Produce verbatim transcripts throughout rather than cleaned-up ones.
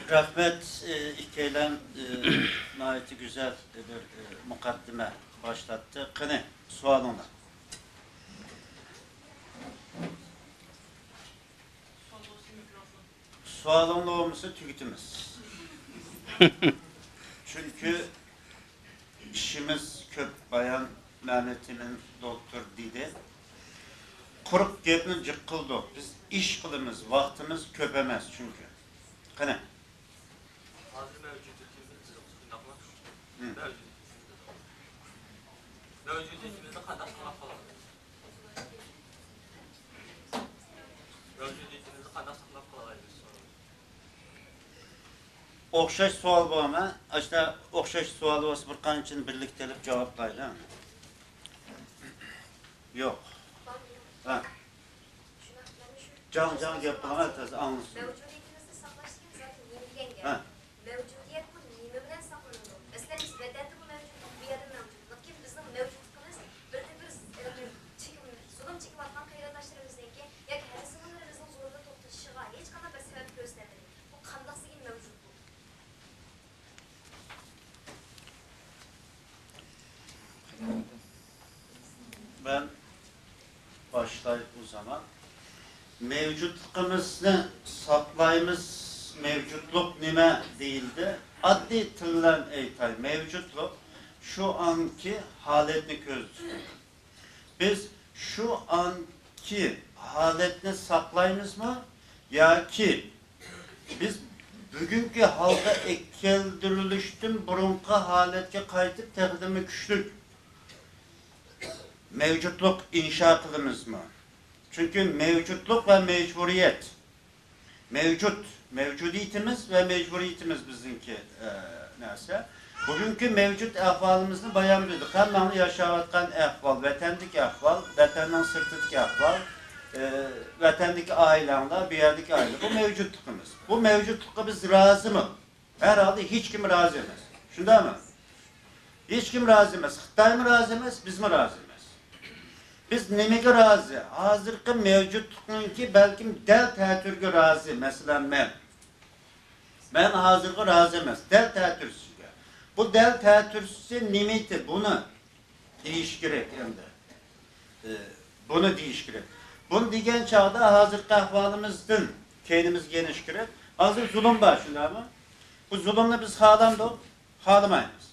رەھمەت، ئىككىيلەن ناھايىتى گۈزەل بىر مۇقەددىمە باشلاتتى. قېنى، سوئالىڭلار. سوئالىڭلار بولمىسا تۈگىتىمىز. چۈنكى ئىشىمىز كۆپ، بايان مەمەت ئىمىن دوكتور دېدى. قۇرۇق گەپنى جىق قىلدۇق. بىز ئىش قىلىمىز، ۋاقتىمىز كۆپ ئەمەس چۈنكى. قېنى. ھازىر مەۋجۇدىيىتىمىزنى بىز شۇنداقمۇ؟ مەۋجۇدىيىتىمىزنى قانداق ساقلاپ قالىمىز؟ مەۋجۇدىيىتىمىزنى قانداق ساقلاپ قالالايمىز؟ ئوخشاش سوئال بارمۇ؟ ئاشۇنداق ئوخشاش سوئال بولسا، بىر قانچىنى بىرلىكتە ئېلىپ جاۋابلايلى. يوق. ھە. جاڭ-جاڭ گەپ قىلىڭ، تېز ئاڭلىسۇن. مەۋجۇدىيىتىمىزنى ساقلاش دېگەن زادى نېمە دېگەن گەپ؟ ھە. مەۋجۇدىيەت بۇ نېمە بىلەن ساقلىنىدۇ؟ مەسىلەن، بىز ۋەتەندە بۇ مەۋجۇتلۇق، بۇ يەردە مەۋجۇتلۇق. لېكىن بىزنىڭ مەۋجۇتلۇقىمىز بىردىنبىر، ئە، چېكىم، زۇلۇم چېكىۋاتقان قېرىنداشلىرىمىزنىڭكى ياكى ھەمسىڭىللىرىمىزنىڭ زۇلۇمنى توختىتىشىغا ھېچقانداق بىر سەۋەب كۆرسەتمىدى. بۇ قانداق دېگەن مەۋجۇت بۇ؟ مەن باشلاي ئۇ زامان. مەۋجۇتلۇقىمىزنى ساقلايمىز، مەۋجۇتلۇق نېمە دېيىلدى؟ ئاددىي تىل بىلەن ئېيتاي، مەۋجۇتلۇق شۇ ئانكى ھالەتنى كۆزدە تۇتىدۇ. بىز شۇ ئانكى ھالەتنى ساقلايمىزمۇ ياكى بىز بۈگۈنكى ھالغا كەلتۈرۈلۈشتىن بۇرۇنقى ھالەتكە قايتىپ، تېخىمۇ كۈچلۈك مەۋجۇتلۇق ئىنشا قىلىمىزمۇ؟ چۈنكى مەۋجۇتلۇق ۋە مەجبۇرىيەت، مەۋجۇت، مەۋجۇدىيىتىمىز ۋە مەجبۇرىيىتىمىز بىزنىڭكى، ئە، نەرسە. بۈگۈنكى مەۋجۇت ئەھۋالىمىزنى بايان بىلدۇق. ھەممىڭلار ياشاۋاتقان ئەھۋال، ۋەتەندىكى ئەھۋال، ۋەتەننىڭ سىرتىدىكى ئەھۋال، ئە، ۋەتەندىكى ئائىلەڭلار، بۇ يەردىكى ئائىلە. بۇ مەۋجۇتلۇقىمىز. بۇ مەۋجۇتلۇققا بىز رازىمۇ؟ ھەر ھالدا ھېچكىم رازى ئەمەس. شۇنداقمۇ؟ ھېچكىم رازى ئەمەس. خىتايمۇ رازى ئەمەس، بىزمۇ رازى ئەمەس. بىز نېمىگە رازى؟ ھازىرقى مەۋجۇتلۇقنىڭكى بەلكىم دەل تەتۈرىگە رازى. مەسىلەن، مەن. مەن ھازىرغا رازى ئەمەس. دەل تەتۈرىسىگە. بۇ دەل تەتۈرىسى نېمىتى؟ بۇنى دېيىش كېرەك ئەمدى. ئى، بۇنى دېيىش كېرەك. بۇنى دېگەن چاغدا ھازىرقى ئەھۋالىمىزدىن كەينىمىزگە يېنىش كېرەك. ھازىر زۇلۇم بار، شۇنداقمۇ؟ بۇ زۇلۇمنى بىز خالامدۇق؟ خالىمايمىز.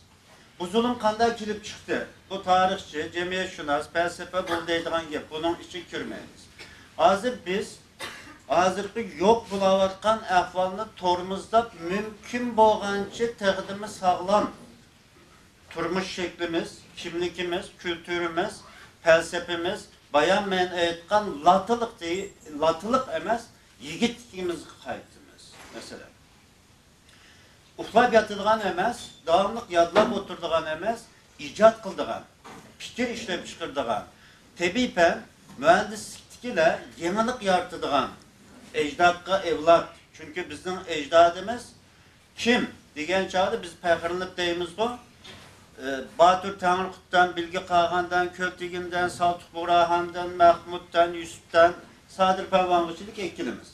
بۇ زۇلۇم قانداق كېلىپ چىقتى؟ بۇ تارىخچى، جەمئىيەتشۇناس، پەلسەپە بۇ دەيدىغان گەپ. بۇنىڭ ئىچىگە كىرمەيمىز. ھازىر بىز ھازىرقى يوق بولاۋاتقان ئەھۋالنى تورمۇزلاپ، مۇمكىن بولغانچە تېخىمۇ ساغلام تۇرمۇش شەكلىمىز، كىملىكىمىز، كۈلتۈرىمىز، پەلسەپىمىز، بايان مەن ئېيتقان لاتىلىق دېي-، لاتىلىق ئەمەس، يىگىتلىكىمىزگە قايتىمىز. مەسىلەن، ئۇخلاپ ياتىدىغان ئەمەس، داۋاملىق يادلاپ ئولتۇرىدىغان ئەمەس، ئىجاد قىلىدىغان، پىكىر ئىشلەپ چىقىرىدىغان، تېببىي پەن، مۇھەندىسلىكتىكىلەر يېڭىلىق يارىتىدىغان، ئەجدادقا ئەۋلاد، چۈنكى بىزنىڭ ئەجدادىمىز كىم دېگەن چاغدا بىز پەخىرلىنىپ دەيمىزغۇ؟ ئى، باتۇر تەڭرىقۇتتىن، بىلگە قاغاندىن، كۆلتۈگۈندىن، سالتۇق بۇغراخاندىن، مەخمۇتتىن، يۈسۈپتىن، سادىر پالۋانغىچىلىك ئەكېلىمىز.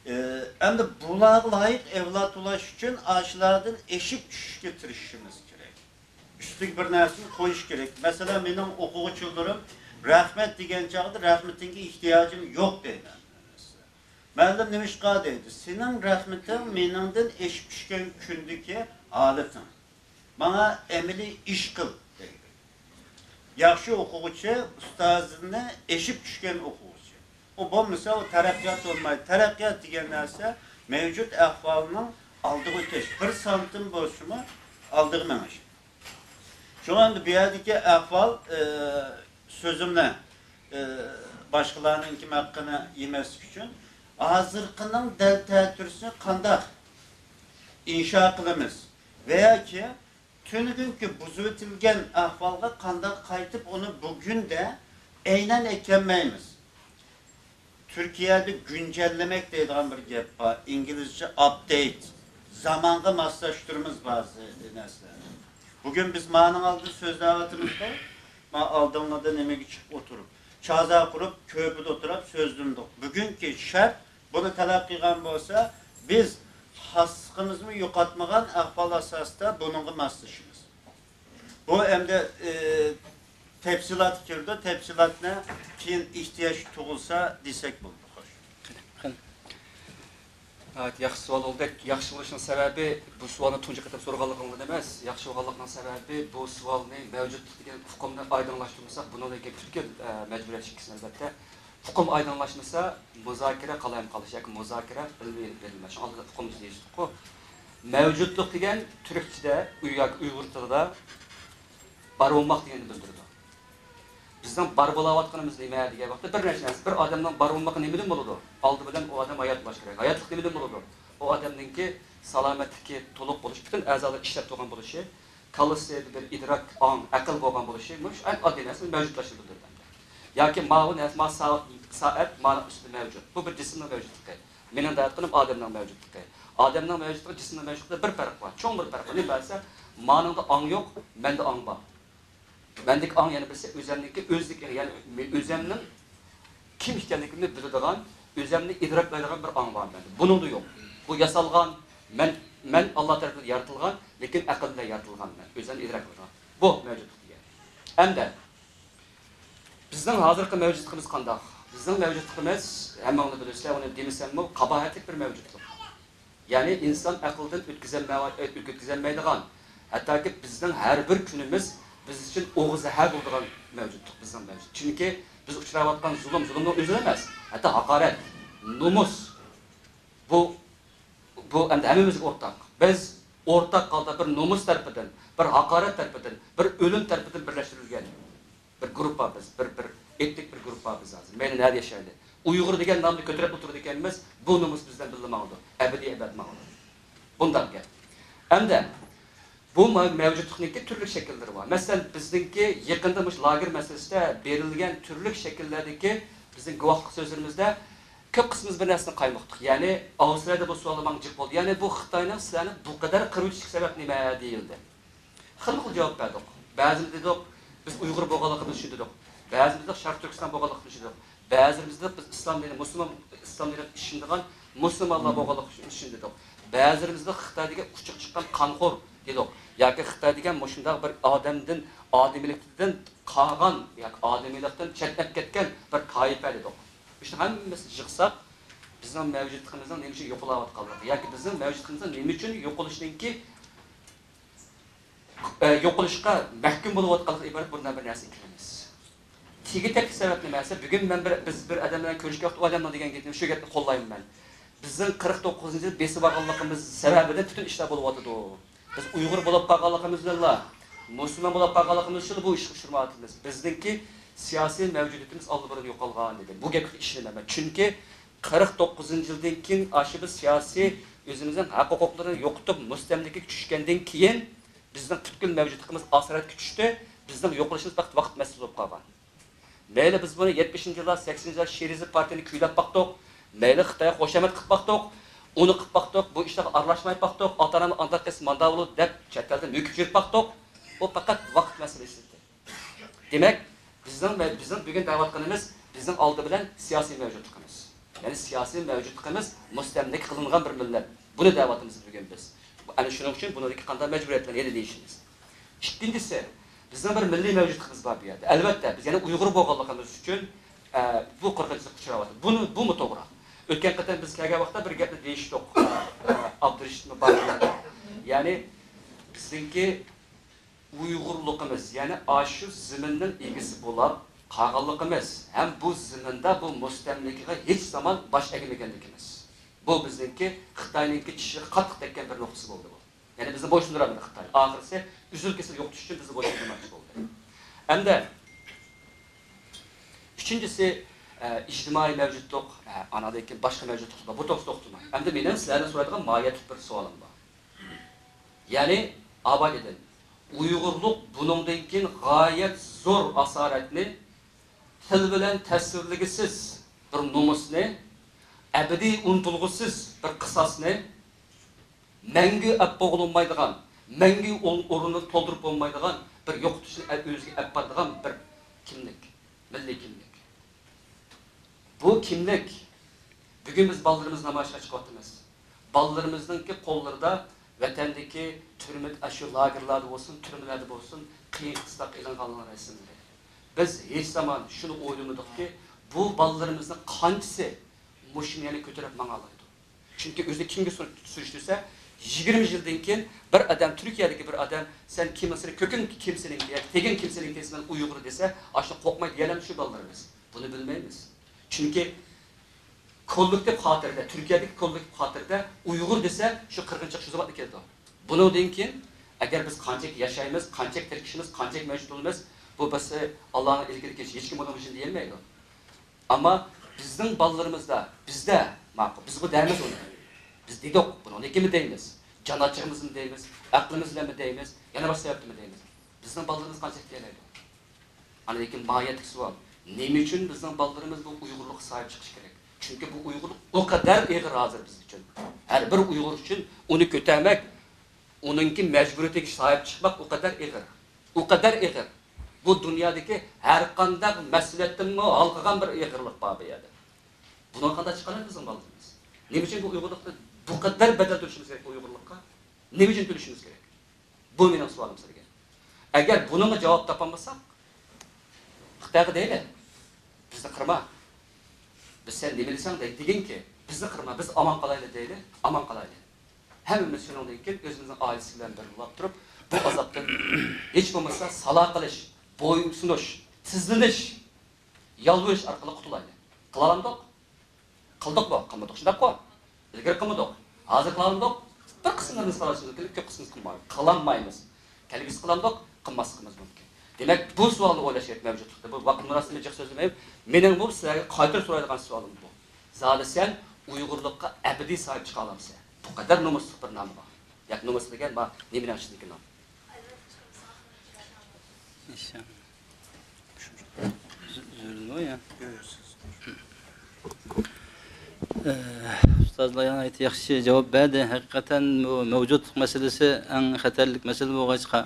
ئى، ئەمدى بۇلارغا لايىق ئەۋلاد بولۇش ئۈچۈن ئاشۇلاردىن ئېشىپ چۈشۈشكە تىرىشىشىمىز كېرەك. ئۈستىگە بىر نەرسىنى قويۇش كېرەك. مەسىلەن، مېنىڭ ئوقۇغۇچىلىرىم رەھمەت دېگەن چاغدا رەھمىتىڭگە ئېھتىياجىم يوق دەيمەن. مۇئەللىم نېمىشقا دەيدۇ؟ سېنىڭ رەھمىتىڭ مېنىڭدىن ئېشىپ چۈشكەن كۈندىكى ھالىتىڭ. ماڭا ئەمەلىي ئىش قىل دەيدۇ. ياخشى ئوقۇغۇچى ئۇستازىدىن ئېشىپ چۈشكەن ئوقۇغۇچى. ئۇ بولمىسا، ئۇ تەرەققىيات بولمايدۇ. تەرەققىيات دېگەن نەرسە مەۋجۇت ئەھۋالنىڭ ئالدىغا ئۆتۈش. بىر سانتىم بولسىمۇ ئالدىغا مېڭىش. شۇڭا ئەمدى بۇ يەردىكى ئەھۋال، ئى، سۆزۈمنى، ئى، باشقىلارنىڭكى ھەققىنى يېمەسلىك ئۈچۈن، ھازىرقىنىڭ دەل تەتۈرىسىنى قانداق ئىنشا قىلىمىز ۋە ياكى تۈنۈگۈنكى بۇزۇۋېتىلگەن ئەھۋالغا قانداق قايتىپ، ئۇنى بۈگۈندە ئەينەن ئەكەلمەيمىز؟ تۈركىيەدە گۈنجەللىمەك دەيدىغان بىر گەپ بار، ئىنگلىزچە ئاپدېيت، زامانغا ماسلاشتۇرىمىز بەزى نەرسىلەرنى. بۈگۈن بىز مانىڭ ئالدىدا سۆزلەۋاتىمىزغۇ، ما ئالدىڭلاردا نېمىگە چىقىپ ئولتۇرۇپ، چازا قۇرۇپ، كۆرپىدە ئولتۇرۇپ سۆزلىمىدۇق. بۈگۈنكى شەرت بۇنى تەلەپ قىلغان بولسا، بىز خاسلىقىمىزمۇ يوقاتمىغان ئەھۋال ئاساسىدا بۇنىڭغا ماسلىشىمىز. بۇ ئەمدى، ئى، تەپسىلاتقا كىرىدۇ، تەپسىلاتنى كېيىن ئېھتىياج تۇغۇلسا دېسەك بولىدۇ، خوش. ناھايىتى ياخشى سوئال بولدى. ياخشى بولۇشنىڭ سەۋەبى، بۇ سوئالنى تۇنجى قېتىم سورىغانلىقىڭلار ئەمەس. ياخشى بولغانلىقىنىڭ سەۋەبى، بۇ سوئالنى مەۋجۇتلۇق دېگەن ئۇقۇمنى ئايدىڭلاشتۇرمىساق، بۇنىڭدىن كېيىن پۈتكۈل، ئە، مەجبۇرىيەت ئىككىسى، ئەلۋەتتە. ئۇقۇم ئايدىڭلاشمىسا، مۇزاكىرە قالايمىقانلىشىش ياكى مۇزاكىرە ئىلمىي ئېلىپ بېرىلمەس. شۇڭا ئالدىدا ئۇقۇم دېيىشتۇققۇ. مەۋجۇتلۇق دېگەن تۈركچىدە، ئۇي-، ياكى ئۇيغۇر تىلىدا بار بولماق دېگەننى بىلدۈرىدۇ. بىزنىڭ بار بولاۋاتقىنىمىز نېمە دېگەن ۋاقىتتا، بىر نەرسە، بىر ئادەمنىڭ بار بولمىقى نېمىدىن بولىدۇ؟ ئالدى بىلەن ئۇ ئادەم ھايات بولۇشى كېرەك. ھاياتلىق نېمىدىن بولىدۇ؟ ئۇ ئادەمنىڭكى سالامەتلىكى تولۇق بولۇش، پۈتۈن ئەزالار ئىشلەپ تۇرغان بولۇشى، كاللىسىدا بىر ئىدراك، ئاڭ، ئەقىل بولغان بولۇشى، مۇشۇ ئەڭ ئاددىي نەرسىنى مەۋجۇتلاشنى بىلدۈرىدۇ. ياكى ماۋۇ نەرسە، ماۋۇ سائەت، سائەت مانا ئۈستىدە مەۋجۇت. بۇ بىر جىسىمنىڭ مەۋجۇتلۇقى. مېنىڭ دەۋاتقىنىم ئادەمنىڭ مەۋجۇتلۇقى. ئادەمنىڭ مەۋجۇتلۇقى، جىسىمنىڭ مەۋجۇتلۇقىدا بىر پەرق بار، چوڭ بىر پەرق بار. نېمە دېسە، مانىڭدا ئاڭ يوق، مەندە ئاڭ بار. مەندىكى ئاڭ يەنە بىرسى ئۆزەمنىڭكى، ئۆزلۈك، يەنى ئۆزەمنىڭ كىم ئىكەنلىكىمنى بىلىدىغان، ئۆزەمنى ئىدراكلايدىغان بىر ئاڭ بار مەندە. بۇنىڭدا يوق. بۇ ياسالغان، مەن، مەن ئاللا تەرىپىدىن يارىتىلغان، لېكىن ئەقىل بىلەن يارىتىلغان مەن. ئۆزەمنى ئىدراك قىلىدىغان. بۇ مەۋجۇتلۇق دېگەن. ئەمدى بىزنىڭ ھازىرقى مەۋجۇتلۇقىمىز قانداق؟ بىزنىڭ مەۋجۇتلۇقىمىز، ھەممىڭلار بىلىسىلەر، ئۇنى دېمىسەممۇ، قاباھەتلىك بىر مەۋجۇتلۇق. يەنى ئىنسان ئەقلىدىن ئۆتكۈزەلمەي-، ئۆتكۈزەلمەيدىغان، ھەتتاكى بىزنىڭ ھەر بىر كۈنىمىز بىز ئۈچۈن ئوغۇزى ھە بولىدىغان مەۋجۇتلۇق، بىزنىڭ مەۋجۇت. چۈنكى بىز ئۇچراۋاتقان زۇلۇم، زۇلۇمنىڭ ئۆزى ئەمەس، ھەتتا ھاقارەت، نومۇس، بۇ، بۇ ئەمدى ھەممىمىزگە ئورتاق. بىز ئورتاق ھالدا بىر نومۇس تەرىپىدىن، بىر ھاقارەت تەرىپىدىن، بىر ئۆلۈم تەرىپىدىن بىرلەشتۈرۈلگەن بىر گۇرۇپپا بىز، بىر، بىر ئېتنىك بىر گۇرۇپپا بىز ھازىر. مەيلى نەدە ياشايلى. ئۇيغۇر دېگەن نامنى كۆتۈرۈپ ئولتۇرىدىكەنمىز، بۇ نومۇس بىزدىن بىللە ماڭىدۇ، ئەبەدىي ئەبەد ماڭىدۇ. بۇنداق گەپ. ئەمدى بۇ مە-، مەۋجۇتلۇقنىڭكى تۈرلۈك شەكىللىرى بار. مەسىلەن، بىزنىڭكى يېقىندا مۇشۇ لاگېر مەسىلىسىدە بېرىلگەن تۈرلۈك شەكىللەردىكى بىزنىڭ گۇۋاھلىق سۆزلىرىمىزدە كۆپ قىسمىمىز بىر نەرسىنى قايمۇقتۇق. يەنى ئاۋسترالىيەدە بۇ سوئال ماڭا جىق بولدى. يەنى بۇ خىتاينىڭ سىلەرنى بۇ قەدەر قىرىۋېتىشلىك سەۋەب نېمە دېيىلدى. خىلمۇ خىل جاۋاب بەردۇق. بەزىمىز دېدۇق، بىز ئۇيغۇر بولغانلىقىمىز ئۈچۈن دېدۇق. بەزىمىز دېدۇق، شەرقىي تۈركىستان بولغانلىقىمىز ئۈچۈن دېدۇق. بەزىمىز دېدۇق، بىز ئىسلام دىنى، مۇسۇلمان، ئىسلام دىنىغا ئىشىنىدىغان مۇسۇلمانلار بولغانلىقى ئۈچۈن دېدۇق. بەزىلىرىمىز دېدۇق، خىتاي دېگەن ئۇچىغا چىققان قانخور دېدۇق. ياكى خىتاي دېگەن مۇشۇنداق بىر ئادەمدىن، ئادىمىيلىكتىن قالغان ياكى ئادىمىيلىكتىن چەتنەپ كەتكەن بىر تائىپە دېدۇق. مۇشۇنىڭ ھەممىسىنى يىغساق، بىزنىڭ مەۋجۇتلۇقىمىزنىڭ نېمە ئۈچۈن يوقىلىۋاتقانلىقى ياكى بىزنىڭ مەۋجۇتلۇقىمىزنىڭ نېمە ئۈچۈن يوقىلىشىنىڭكى، ئە، يوقىلىشقا مەھكۇم بولۇۋاتقانلىقىدىن ئىبارەت بۇنداق بىر نەرسە ئىكەنمىز. تېگى تەكلىپ سەۋەب نېمە دېسە، بۈگۈن مەن بىر، بىز بىر ئادەم بىلەن كۆرۈشكەن ۋاقىتتا ئۇ ئادەمنىڭ دېگەن گېپىنى، شۇ گەپنى قوللايمەن مەن. بىزنىڭ قىرىق توققۇزىنچى يىل بېسىپ ئالغانلىقىمىز سەۋەبىدىن پۈتۈن ئىشلار بولۇۋاتىدۇ. بىز ئۇيغۇر بولۇپ قالغانلىقىمىز بىلەنلا، مۇسۇلمان بولۇپ قالغانلىقىمىز ئۈچۈن بۇ ئىشقا ئۇچرىۋاتىمىز. بىزنىڭكى سىياسىي مەۋجۇدىيىتىمىز ئاللىبۇرۇن يوقالغان دېدى. بۇ گەپكە ئىشىنىمەن مەن. چۈنكى قىرىق توققۇزىنچى يىلدىن كېيىن ئاشۇ بىز سىياسىي ئۆزىمىزنىڭ ھەق ھوقۇقلىرىنى يوقىتىپ، مۇستەملىكىگە چۈشكەندىن كېيىن، بىزنىڭ پۈتكۈل مەۋجۇتلۇقىمىز ئاسارەتكە چۈشتى، بىزنىڭ يوقىلىشىمىز پەقەت ۋاقىت مەسىلىسى بولۇپ قالغان. مەيلى بىز بۇنى يەتمىشىنچى يىللار، سەكسىنىنچى يىللار شىرىزا پارتىيىنى كۈيلەپ باقتۇق، مەيلى خىتايغا خۇشامەت قىلىپ باقتۇق، ئۇنى قىلىپ باقتۇق، بۇ ئىشلارغا ئارىلاشماي باقتۇق، ئاتا-ئانام ئانداق قىلسا مانداق بولىدۇ دەپ چەت ئەلدە مۆكۈپ يۈرۈپ باقتۇق. ئۇ پەقەت ۋاقىت مەسىلىسى. دېمەك، بىزنىڭ، بىزنىڭ بۈگۈن دەۋاتقىنىمىز بىزنىڭ ئالدى بىلەن سىياسىي مەۋجۇتلۇقىمىز. يەنى سىياسىي مەۋجۇتلۇقىمىز مۇستەملىكە قىلىنغان بىر مىللەت. بۇنى دەۋاتىمىز بۈگۈن بىز. ئەنە شۇنىڭ ئۈچۈن بۇنىڭدىكى قانداق مەجبۇرىيەتلەرنى يەنە دېيىشىمىز. ئىككىنچىسى، بىزنىڭ بىر مىللىي مەۋجۇتلۇقىمىز بار بۇ يەردە. ئەلۋەتتە، بىز يەنە ئۇيغۇر بولغانلىقىمىز ئۈچۈن، ئە، بۇ قىرغىنچىلىققا ئۇچراۋاتىدۇ. بۇنى، بۇمۇ توغرا. ئۆتكەن قېتىم بىز كەلگەن ۋاقىتتا بىر گەپنى دېيىشتۇق، ئە، ئابدۇرېشىتمۇ بار بۇ يەردە. يەنى بىزنىڭكى ئۇيغۇرلۇقىمىز، يەنى ئاشۇ زېمىننىڭ ئىگىسى بولاپ قالغانلىقىمىز ھەم بۇ زېمىندا بۇ مۇستەملىكىگە ھېچ زامان باش ئەگمىگەنلىكىمىز. بۇ بىزنىڭكى خىتاينىڭكى چىشىغا قاتتىق تەگكەن بىر نۇقتىسى بولدى بۇ. يەنى بىزنى بويسۇندۇرالمىدى خىتاي. ئاخىرسى ئۈزۈل-كېسىل يوقىتىش ئۈچۈن بىزنى بويسۇندۇرماقچى بولدى. ئەمدى ئۈچىنچىسى، ئە، ئىجتىمائىي مەۋجۇتلۇق، ئە، ئاناندىن كېيىن باشقا مەۋجۇتلۇقلار بار. بۇ توغرىسىدا توختىلىماي. ئەمدى مېنىڭ سىلەردىن سورايدىغان ماھىيەتلىك بىر سوئالىم بار. يەنى، ئاباي دېدىم، ئۇيغۇرلۇق بۇنىڭدىن كېيىن غايەت زور ئاسارەتنى، تىل بىلەن تەسۋىرلىگۈسىز بىر نومۇسنى، ئەبەدىي ئۇنتۇلغۇسىز بىر قىساسنى، مەڭگۈ ئەپ بولغىلى بولمايدىغان، مەڭگۈ ئورنىنى تولدۇرۇپ بولمايدىغان بىر يوقىتىشنى ئۆزىگە ئەپ بارىدىغان بىر كىملىك، مىللىي كىملىك. بۇ كىملىك بۈگۈن بىز بالىلىرىمىزنى نامايىشقا چىقىۋاتىمىز. بالىلىرىمىزنىڭكى قوللىرىدا ۋەتەندىكى تۈرمە، ئاشۇ لاگېرلاردا بولسۇن، تۈرمىلەردە بولسۇن، قىيىن قىستاققا ئېلىنغانلار رەسىملىرى. بىز ھېچ زامان شۇنى ئويلىمىدۇقكى، بۇ بالىلىرىمىزنىڭ قانچىسى مۇشۇنى يەنە كۆتۈرۈپ ماڭالايدۇ؟ چۈنكى ئۆزى كىمگە سۈر-، سۈرۈشتۈرسە، يىگىرمە يىلدىن كېيىن بىر ئادەم، تۈركىيەدىكى بىر ئادەم، سەن كىم سېنىڭ، كۆكۈڭ كىم سېنىڭكى ياكى تېگىڭ كىم سېنىڭكى دېسە، مەن ئۇيغۇر دېسە، ئاشۇنداق قورقماي دېيەلەمدۇ شۇ بالىلىرىمىز؟ بۇنى بىلمەيمىز. چۈنكى كوللېكتىپ خاتىرىدە، تۈركىيەدىكى كوللېكتىپ خاتىرىدە ئۇيغۇر دېسە، شۇ قىرغىنچىلىق شۇ زاۋۇتلا كېلىدۇ. بۇنىڭدىن كېيىن ئەگەر بىز قانچىلىك ياشايمىز، قانچىلىك تىركىشىمىز، قانچىلىك مەۋجۇت بولىمىز، بۇ بىرسى ئاللانىڭ ئىلكىدىكى ئىش، ھېچكىم بۇنىڭ ئۈچۈن دېيەلمەيدۇ. ئەمما بىزنىڭ بالىلىرىمىزدا، بىزدە، ماقۇل، بىز بۇ دەيمىز ئۇنى. بىز دېدۇق، بۇنىڭدىن كېيىنمۇ دەيمىز. جان ئاچچىقىمىزمۇ دەيمىز، ئەقلىمىز بىلەنمۇ دەيمىز، يەنە باشقا سەۋەبتىنمۇ دەيمىز. بىزنىڭ بالىلىرىمىز قانچىلىك دېيەلەيدۇ؟ ئاندىن كېيىن ماھىيەتلىك سوئال، نېمە ئۈچۈن بىزنىڭ بالىلىرىمىز بۇ ئۇيغۇرلۇققا ساھىب چىقىشى كېرەك؟ چۈنكى بۇ ئۇيغۇرلۇق ئۇ قەدەر ئېغىر ھازىر بىز ئۈچۈن. ھەر بىر ئۇيغۇر ئۈچۈن ئۇنى كۆتەرمەك، ئۇنىڭكى مەجبۇرىيىتىگە ساھىب چىقماق ئۇ قەدەر ئېغىر. ئۇ قەدەر ئېغىر. بۇ دۇنيادىكى ھەر قانداق مەسئۇلىيەتتىنمۇ ھالقىغان بىر ئېغىرلىق بار بۇ يەردە. بۇنى قانداق چىقىرىدۇ بىزنىڭ بالىلىرىمىز؟ نېمە ئۈچۈن بۇ ئۇيغۇرلۇقتا بۇ قەدەر بەدەل تۆلىشىمىز كېرەك بۇ ئۇيغۇرلۇققا؟ نېمە ئۈچۈن تۆلىشىمىز كېرەك؟ بۇ مېنىڭ سوئالىم سىزگە. ئەگەر بۇنىڭغا جاۋاب تاپالمىساق، خىتايغا دەيلى، بىزنى قىرما. بىز سەن نېمە دېسەڭ دەي-، دېگىنكى، بىزنى قىرما، بىز ئامان قالايلى دەيلى، ئامان قالايلى. ھەممىمىز شۇنىڭدىن كېيىن ئۆزىمىزنىڭ ئائىلىسى بىلەن بىر بولۇپ تۇرۇپ، بۇ ئازابتىن ھېچ بولمىسا سالا قىلىش، بويسۇنۇش، تىزلىنىش، يالۋۇرۇش ئارقىلىق قۇتۇلايلى. قىلالامدۇق؟ قىلدۇقمۇ؟ قىلمىدۇق، شۇنداققۇ؟ ئىلگىرى قىلمىدۇق. ھازىر قىلالامدۇق؟ بىر قىسىملىرىمىز قىلالىشىمىز مۇمكىن، كۆپ قىسمىمىز قىلمايمىز. قىلالمايمىز. كەلگۈسى قىلامدۇق؟ قىلماسلىقىمىز مۇمكىن. دېمەك، بۇ سوئالنى ئويلاش كېرەك مەۋجۇتلۇقتا. بۇ ۋاقىت مۇناسىۋىتى جىق سۆزلىمەيمەن. مېنىڭ بۇ سىلەرگە قايتۇرۇپ سورايدىغان سوئالىم بۇ. زادى سەن ئۇيغۇرلۇققا ئەبەدىي ساھىب چىقالامسەن؟ بۇ قەدەر نومۇسلۇق بىر نامغا. ياق، نومۇس دېگەن ما-، نېمىنىڭ ئىچىدىكى نام؟ ئىشەن. زۆرۈرمۇ يا؟ ئۇستازلار يەنە ياخشى جاۋاب بەردى. ھەقىقەتەن بۇ مەۋجۇتلۇق مەسىلىسى ئەڭ خەتەرلىك مەسىلە بولغاچقا،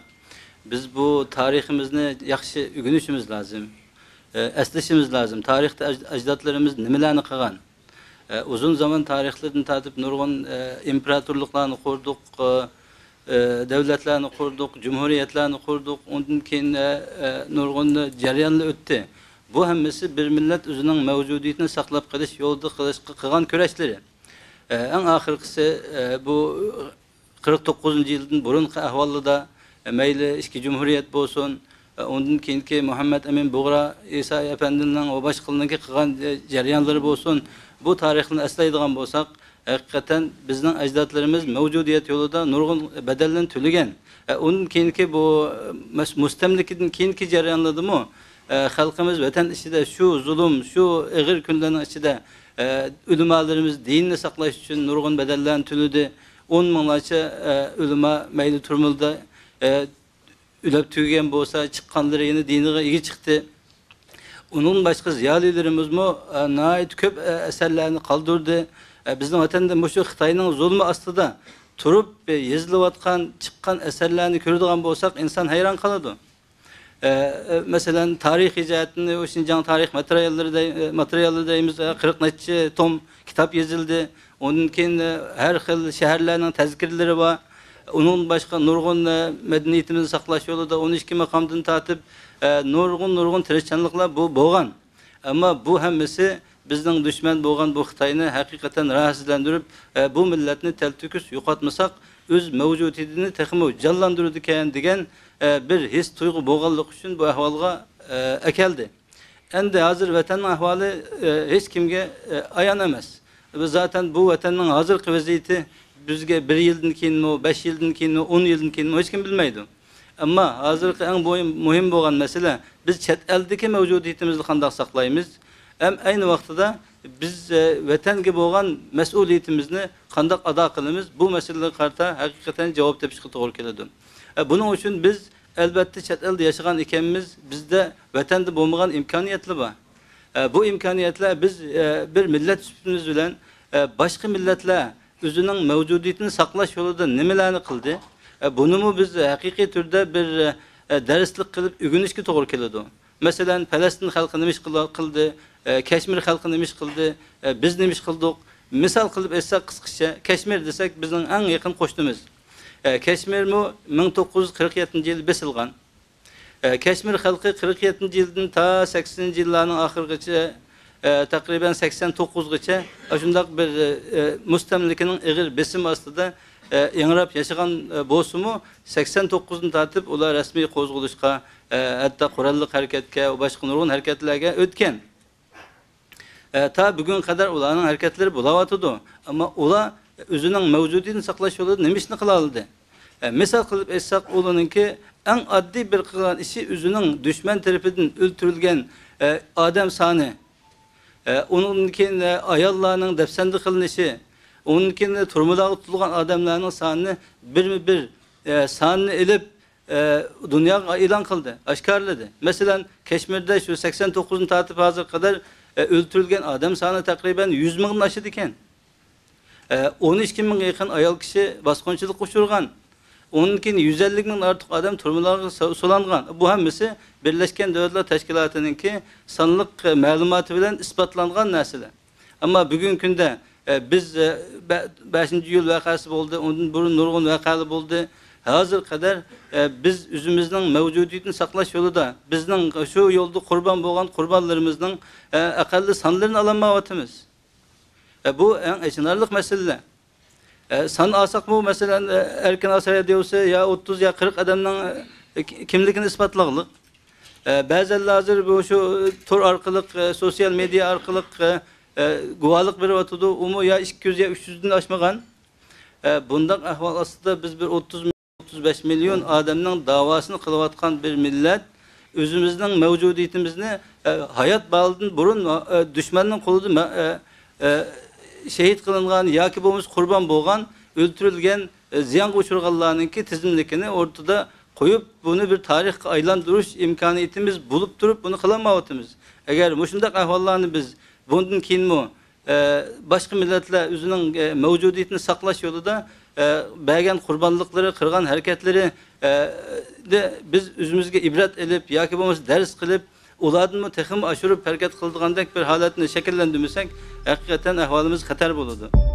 بىز بۇ تارىخىمىزنى ياخشى ئۆگىنىشىمىز لازىم. ئەسلىشىمىز لازىم. تارىختا ئەج-، ئەجدادلىرىمىز نېمىلەرنى قىلغان؟ ئۇزۇن زامان تارىخلىرىدىن تارتىپ نۇرغۇن ئىمپېراتورلۇقلارنى قۇردۇق، دۆلەتلەرنى قۇردۇق، جۇمھۇرىيەتلەرنى قۇردۇق، ئۇندىن كېيىن نۇرغۇن جەريانلار ئۆتتى. بۇ ھەممىسى بىر مىللەت ئۆزىنىڭ مەۋجۇدىيىتىنى ساقلاپ قېلىش يولىدا قىلىشقا قىلغان كۈرەشلىرى. ئەڭ ئاخىرقىسى، بۇ قىرىق توققۇزىنچى يىلدىن بۇرۇنقى ئەھۋالدا، مەيلى ئىچكى جۇمھۇرىيەت بولسۇن، ئۇندىن كېيىنكى مۇھەممەد ئەمىن بۇغرا، ئىسا ئەپەندىنىڭ ۋە باشقىلىرىنىڭكى قىلغان جەريانلىرى بولسۇن، بۇ تارىخنى ئەسلەيدىغان بولساق، ھەقىقەتەن بىزنىڭ ئەجدادلىرىمىز مەۋجۇدىيەت يولىدا نۇرغۇن بەدەللەرنى تۆلىگەن. ئۇندىن كېيىنكى بۇ مەس-، مۇستەملىكىدىن كېيىنكى جەريانلاردىمۇ، خەلقىمىز ۋەتەن ئىچىدە شۇ زۇلۇم، شۇ ئېغىر كۈنلەرنىڭ ئىچىدە، ئۆلىمالىرىمىز دىننى ساقلاش ئۈچۈن نۇرغۇن بەدەللەرنى تۆلىدى. ئون مىڭلارچە، ئە، ئۆلىما مەيلى تۈرمىلەردە، ئە، ئۆلۈپ تۈگىگەن بولسا، چىققانلىرى يەنە دىنىغا ئىگە چىقتى. ئۇنىڭدىن باشقا زىيالىيلىرىمىزمۇ، ئە، ناھايىتى كۆپ، ئە، ئەسەرلەرنى قالدۇردى. ئە، بىزنىڭ ۋەتەندە مۇشۇ خىتاينىڭ زۇلمى ئاستىدا تۇرۇپ، ئە، يېزىلىۋاتقان، چىققان ئەسەرلەرنى كۆرىدىغان بولساق، ئىنسان ھەيران قالىدۇ. ئە، ئە، مەسىلەن، تارىخىي جەھەتتىن ئۇ شىنجاڭ تارىخ ماتېرىياللىرى دەي-، ئە، ماتېرىياللىرى دەيمىز، ئە، قىرىق نەچچە توم كىتاب يېزىلدى. ئۇندىن كېيىن، ئە، ھەر خىل شەھەرلەرنىڭ تەزكىرىلىرى بار. ئۇنىڭدىن باشقا نۇرغۇن، ئە، مەدەنىيىتىمىزنى ساقلاش يولىدا ئون ئىككى ماقامدىن تارتىپ، ئە، نۇرغۇن، نۇرغۇن تىرىشچانلىقلار بۇ بولغان. ئەمما بۇ ھەممىسى بىزنىڭ دۈشمەن بولغان بۇ خىتاينى ھەقىقەتەن راھەتسىزلەندۈرۈپ، ئە، بۇ مىللەتنى تەلتۆكۈس يوقاتمىساق، ئۆز مەۋجۇدىيىتىنى تېخىمۇ جانلاندۇرىدىكەن دېگەن، ئە، بىر ھېس تۇيغۇ بولغانلىقى ئۈچۈن بۇ ئەھۋالغا، ئە، ئەكەلدى. ئەمدى ھازىر ۋەتەننىڭ ئەھۋالى، ئە، ھېچ كىمگە، ئە، ئايان ئەمەس. بىز زاتەن بۇ ۋەتەننىڭ ھازىرقى ۋەزىيىتى بىزگە بىر يىلدىن كېيىنمۇ، بەش يىلدىن كېيىنمۇ، ئون يىلدىن كېيىنمۇ ھېچ كىم بىلمەيدۇ. ئەمما ھازىرقى ئەڭ مۇھىم، مۇھىم بولغان مەسىلە، بىز چەت ئەلدىكى مەۋجۇدىيىتىمىزنى قانداق ساقلايمىز؟ ھەم ئەينى ۋاقتىدا بىز، ئە، ۋەتەنگە بولغان مەسئۇلىيىتىمىزنى قانداق ئادا قىلىمىز؟ بۇ مەسىلىلەرگە قارىتا ھەقىقەتەن جاۋاب تېپىشقا توغرا كېلىدۇ. ئە، بۇنىڭ ئۈچۈن بىز، ئەلبەتتە، چەت ئەلدە ياشىغان ئىكەنمىز، بىزدە ۋەتەندە بولمىغان ئىمكانىيەتلەر بار. ئە، بۇ ئىمكانىيەتلەر بىز، ئە، بىر مىللەت سۈپىتىمىز بىلەن، ئە، باشقا مىللەتلەر ئۆزىنىڭ مەۋجۇدىيىتىنى ساقلاش يولىدا نېمىلەرنى قىلدى؟ ئە، بۇنىمۇ بىز ھەقىقىي تۈردە بىر، ئە، دەرسلىك قىلىپ ئۆگىنىشكە توغرا كېلىدۇ. مەسىلەن، پەلەستىن خەلقى نېمە ئىش قىلا-، قىلدى؟ ئە، كەشمىر خەلقى نېمە ئىش قىلدى؟ ئە، بىز نېمە ئىش قىلدۇق؟ مىسال قىلىپ ئېيتساق، قىسقىچە، كەشمىر دېسەك، بىزنىڭ ئەڭ يېقىن قوشنىمىز. ئە، كەشمىرمۇ مىڭ توققۇز يۈز قىرىق يەتتىنچى يىلى بېسىلغان. ئە، كەشمىر خەلقى قىرىق يەتتىنچى يىلدىن تا سەكسىنىنچى يىللارنىڭ ئاخىرىغىچە، ئە، تەقرىبەن سەكسەن توققۇزغىچە ئاشۇنداق بىر، ئە، مۇستەملىكىنىڭ ئېغىر بېسىمى ئاستىدا، ئە، ئىڭراپ ياشىغان، ئە، بولسىمۇ، سەكسەن توققۇزدىن تارتىپ ئۇلار رەسمىي قوزغىلىشقا، ئە، ھەتتا قوراللىق ھەرىكەتكە، باشقا نۇرغۇن ھەرىكەتلەرگە ئۆتكەن. ئە، تا بۈگۈنگە قەدەر ئۇلارنىڭ ھەرىكەتلىرى بولاۋاتىدۇ. ئەمما ئۇلار ئۆزىنىڭ مەۋجۇدىيىتىنى ساقلاش يولىدا نېمە ئىشنى قىلالىدى؟ ئە، مىسال قىلىپ ئېيتساق، ئۇلارنىڭكى ئەڭ ئاددىي بىر قىلغان ئىشى ئۆزىنىڭ دۈشمەن تەرىپىدىن ئۆلتۈرۈلگەن، ئە، ئادەم سانى، ئە، ئۇنىڭدىن كېيىن، ئە، ئاياللارنىڭ دەپسەندە قىلىنىشى، ئۇنىڭدىن كېيىن تۈرمىلەرگە تۇتۇلغان ئادەملەرنىڭ سانىنى بىرمۇ بىر، ئە، سانىنى ئېلىپ، ئە، دۇنياغا ئېلان قىلدى، ئاشكارىلىدى. مەسىلەن، كەشمىردە شۇ سەكسەن توققۇزدىن تارتىپ ھازىرغا قەدەر، ئە، ئۆلتۈرۈلگەن ئادەم سانى تەقرىبەن يۈز مىڭدىن ئاشىدىكەن. ئە، ئون ئىككى مىڭغا يېقىن ئايال كىشى باسقۇنچىلىققا ئۇچرىغان. ئۇنىڭدىن كېيىن يۈز ئەللىك مىڭدىن ئارتۇق ئادەم تۈرمىلەرگە سو-، سولانغان. بۇ ھەممىسى بىرلەشكەن دۆلەتلەر تەشكىلاتىنىڭكى سانلىق، ئە، مەلۇماتى بىلەن ئىسپاتلانغان نەرسىلەر. ئەمما بۈگۈنكى كۈندە، ئە، بىز، ئە، بە-، بەشىنچى ئىيۇل ۋەقەسى بولدى، ئۇندىن بۇرۇن نۇرغۇن ۋەقەلەر بولدى. ھازىرغا قەدەر، ئە، بىز ئۆزىمىزنىڭ مەۋجۇدىيىتىنى ساقلاش يولىدا بىزنىڭ شۇ يولدا قۇربان بولغان قۇربانلىرىمىزنىڭ، ئە، ئەقەللىي سانلىرىنى ئالالمايۋاتىمىز. ئە، بۇ ئەڭ ئېچىنارلىق مەسىلىلەر. ئە، سان ئالساقمۇ، مەسىلەن، ئە، ئەركىن ئاسىيا دېيوسى يا ئوتتۇز يا قىرىق ئادەمنىڭ، ئە، كى-، كىملىكىنى ئىسپاتلاغلىق. ئە، بەزەنلەر ھازىر بۇ شۇ تور ئارقىلىق، ئە، سوتسىيال مېدىيا ئارقىلىق، ئە، ئە، گۇۋاھلىق بېرىۋاتىدۇ. ئۇمۇ يا ئىككى يۈز يا ئۈچ يۈزدىن ئاشمىغان. ئە، بۇنداق ئەھۋال ئاستىدا بىز بىر ئوتتۇز، ئوتتۇز بەش مىليون ئادەمنىڭ داۋاسىنى قىلىۋاتقان بىر مىللەت، ئۆزىمىزنىڭ مەۋجۇدىيىتىمىزنى، ئە، ھايات بالىدىن بۇرۇن، ئە، دۈشمەننىڭ قولىدا مە-، ئە، ئە، شېھىت قىلىنغان ياكى بولمىسا قۇربان بولغان، ئۆلتۈرۈلگەن، ئە، زىيانغا ئۇچرىغانلارنىڭكى تىزىملىكىنى ئورتىدا قويۇپ، بۇنى بىر تارىخقا ئايلاندۇرۇش ئىمكانىيىتىمىز بولۇپ تۇرۇپ، بۇنى قىلالمايۋاتىمىز. ئەگەر مۇشۇنداق ئەھۋاللارنى بىز بۇندىن كېيىنمۇ، ئە، باشقا مىللەتلەر ئۆزىنىڭ، ئە، مەۋجۇدىيىتىنى ساقلاش يولىدا، ئە، بەرگەن قۇربانلىقلىرى، قىلغان ھەرىكەتلىرى، ئە، دە بىز ئۆزىمىزگە ئىبرەت ئېلىپ ياكى بولمىسا دەرس قىلىپ، ئۇلاردىنمۇ تېخىمۇ ئاشۇرۇپ ھەرىكەت قىلىدىغاندەك بىر ھالەتنى شەكىللەندۈرمىسەك، ھەقىقەتەن ئەھۋالىمىز خەتەر بولىدۇ.